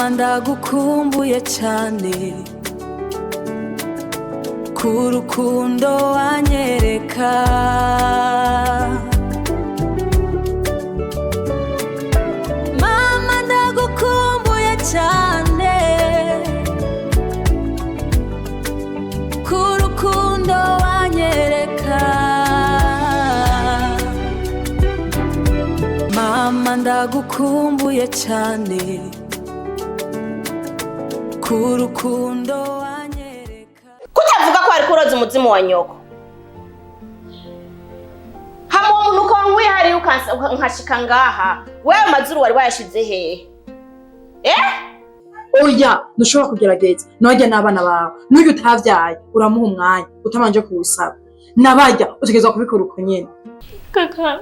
Mama, ndagukumbuye cyane ku rukundo wanyereka. Mama, ndagukumbuye cyane ku rukundo wanyereka. Mama, ndagukumbuye cyane ku rukundo wanyereka. Kutavuga ko wariko uroza umuzimu wa nyoko, hama uwo muntu ukaba nkwihariye, nkashika ngaha, wewe amazuru wari wayashize hehe, eh? Oya, ntushobora kugerageza nojya n'abana bawe. N'uyu utavyaye uramuha umwanya utabanje kuwusaba. Nabajya utegerezwa kubikora uko nyene. Kaka,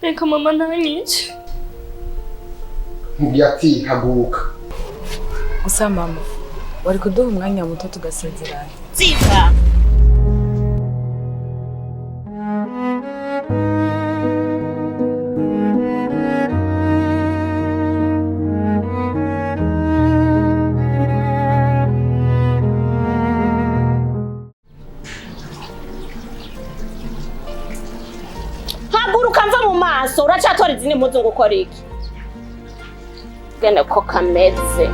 reka mama ntanyice. Nkubwiye ati haguruka. Gusa mama, wari kuduha umwanya muto tugasezerana. Ziva. Haguruka, mva mu maso. Uracatora izindi mpuzu ngo ukore iki? Gene ko kameze.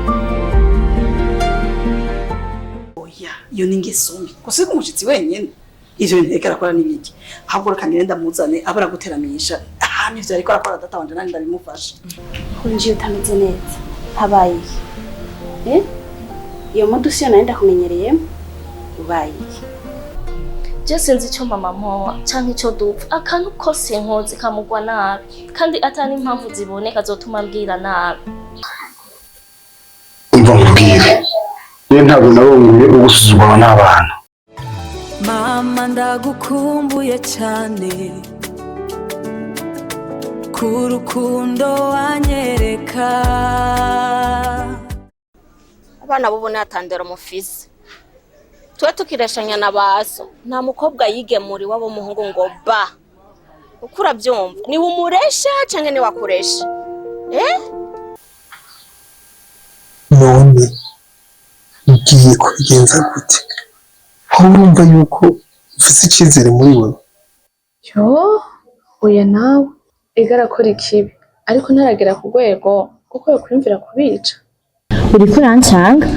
Oya, iyo ni ingeso mbi. Gusiga umushitsi wenyene, ivyo bintu ariko arakora n'ibiki? Ahubwo reka ngende ndamuzane abe araguteramisha ahantu ivyo ariko arakora. Data wanje nani ndabimufasha. Winjiye utameze neza, habaye iki? Eh? Iyo modoka iyo nari ndakumenyereyemo, ubaye iki? Je sinzi icyo mama mpowa canke icyo dupfa. Akantu kose nkoze kamugwa nabi, kandi atari impamvu ziboneka zotuma mbwira nabi. Umva nkubwire rero, ntabwo narongoye ugusuzugurwa n'abana. Mama, ndagukumbuye cyane ku rukundo wanyereka. Abana bubu natandera mufise, tuwe tukireshanya na baso. Nta mukobwa yigemura iwabo w'umuhungu ngo ba uko urabyumva, niwe umuresha canke niwe akuresha, eh? None ugiye kubigenza gute? Aho urumva yuko ufise icyizere muri wewe? Yo, oya nawe, ega arakora ikibi ariko ntaragera ku rwego kuko yokwiyumvira kubica. Uriko urancanga,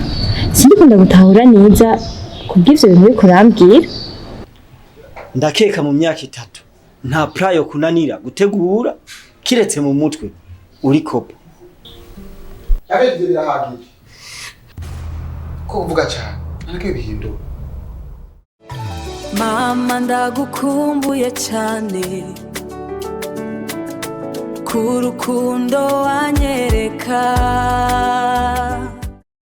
sindikunda gutahura neza kubw'ivyo bintu uriko urambwira. Ndakeka mu myaka 3 nta plan yo kunanira gutegura, kiretse mu mutwe uri kopo. Abe ibyo birahagije ko uvuga cyane, ntabwo bihindura. Mama, ndagukumbuye cyane ku rukundo wanyereka.